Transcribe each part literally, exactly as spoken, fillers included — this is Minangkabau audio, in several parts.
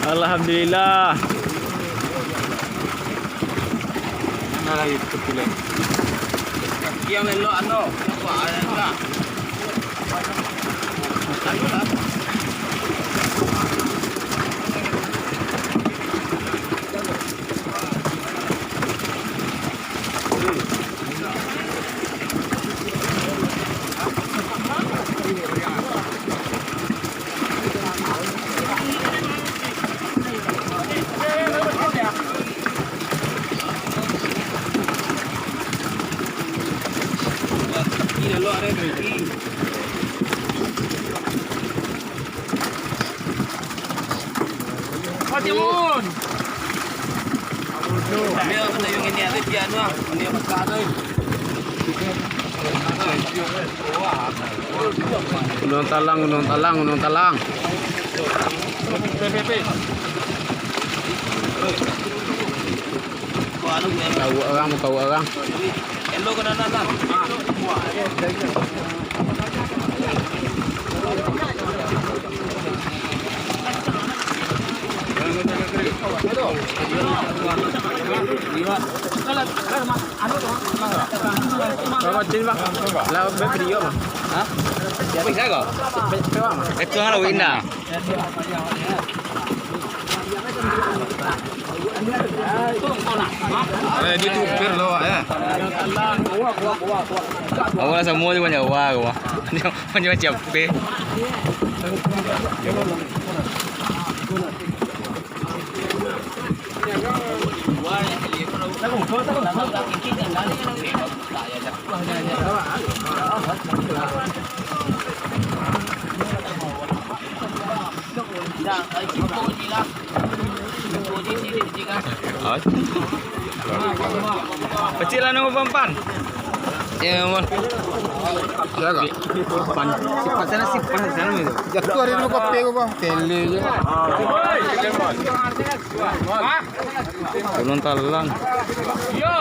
Alhamdulillah. Yang lelok ano, apa ada enggak? Patimun. Dia aku tak ingin ni, ada pian tu ah. Ini apa kau tu? Gunung Talang, Gunung Talang, Gunung Talang. Kau urang, kau urang. Berapa cin, Bang? Lah, berapa dia, Bang? Hah? Berapa bisa kau? Berapa, Bang? Itu hal Winda. Eh, dia tu fair lah, awak, ya. Awak lah semua tu banyak awak, awak. Macam-macam pe. Pacik lah nunggu pampan. Ya, mon. Jaga. Pan. Sip, pasan sip, pasan sip. Jatuh hari ni kopi ko, Bang. Tele je. Gunung Talang. Yo.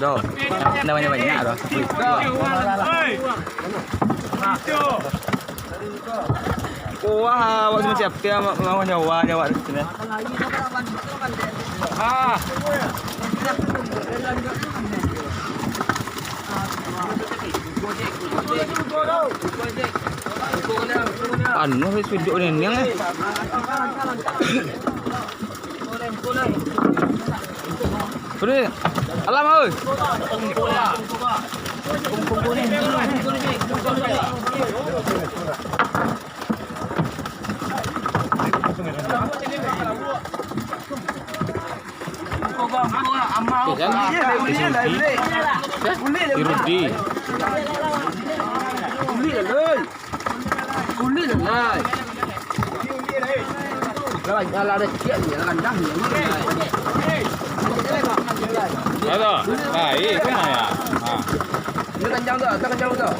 Doh, ndak banyak-banyak doh. Wah, awak cuma siapa yang mau nyawa, nyawa di sini. Ah. Anu, wis duduk ni, ni, eh. Udah. Alam, oi. Di Rudi. Aduh, baik, kemana? Ha. Ini kencang tak? Tak kencang tak?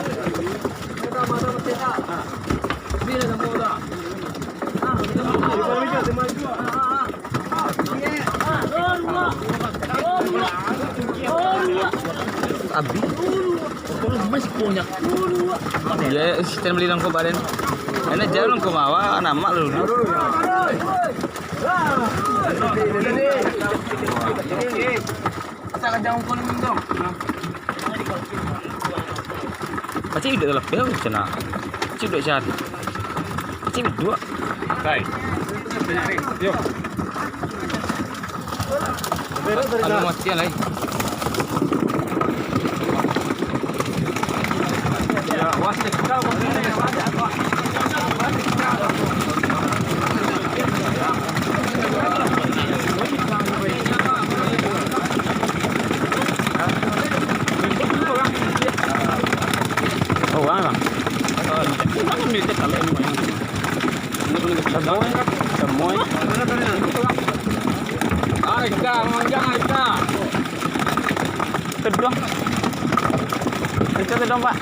Abih. Ya, si Ten beli nangko balen. Enak jalan nangko mawa, anak mak lu. Asal kacang ukun minum. Pasti duduak dalam bel cina. Pasti duduak cari. Pasti duduak. Kai. Yo. Anu matian lai. Oh, wah, Bang. Semua, semua. Ai, ka, mangang, ai, ka. Tedong. Kencang tedong, Pak.